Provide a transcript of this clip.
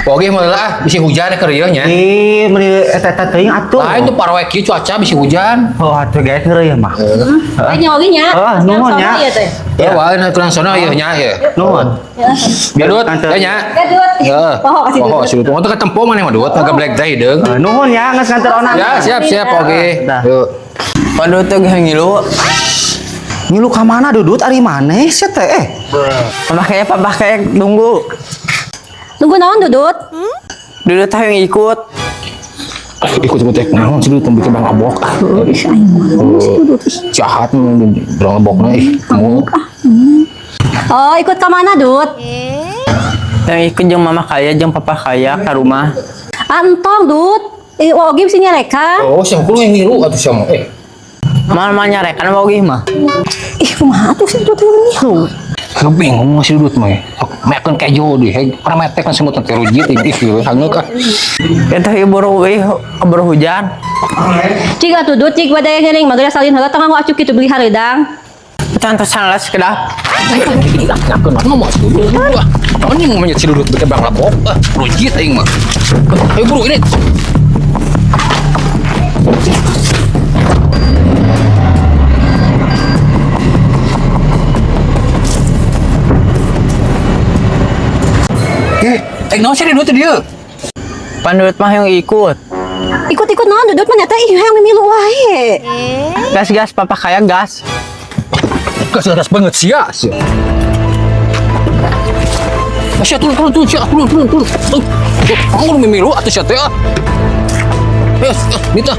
Oke mah lah, bisi hujan keur ieu nya. Ih, meuni eta eta teuing atuh. Lain tuh parwe kieu cuaca bisi hujan. Oh, atuh guys ngeureuyeuh mah. Aing nya oge nya. Oh, nuhun nya. Iya teh. Ya, wae na tulang sono ieu nya ieu. Nuhun. Ya Dut, ya nya. Ya Dut. Heeh. Poho kasih Poho Dut. si Dut. Teu ketempo maneh mah Dut, ngageblek teh hideung. Eh, nuhun ya geus nganter onan. Ya, siap siap oke. Dah. Yuk. Waduh teh geus ngilu. Ngilu ka mana Dudut ari maneh sia teh eh? Papa kayak nunggu. Nunggu naon Dudut? Dudut teh yang ikut. Ikut ikut teh naon si Dut bikin bang abok. Jahat bang abokna ih. Kamu Oh, ikut ke mana Dut? Yang ikut jeung mama kaya jeung papa kaya ke rumah. Ah, entong Dut. Eh, oge bisa nyarekan. Oh, siapa kudu yang ngilu atuh siapa? Eh, Mal mal nyarekan oge mah. Ih, kumaha tuh si Dut ini? Aku bingung si Dut mah. Mekeun kejo di, pernah metek kan semut teh rujit ih gitu hangeuk ah. Eta ieu buru euy keburu hujan. Cik atuh Dut, cik badaya geuning magara salin heula tong nganggo acuk kitu beli hareudang. Cantosan les kedah. Ngakeun ngomong si Dudut. Wah, ini mau menyet si Dudut bikin bang labok. Ah, rujit aing mah. Ayo buru ini. Eh, eh, naon sih Dudut dia? Pandudut mah yang ikut. Ikut-ikut naon Dudut mah nyata ih hayang mimilu wae. Gas gas papa kaya gas. Gas banget sih ya. Sia turun turun turun sia turun turun turun. Kamu mimilu atuh sia teh ah. Eh, Nita.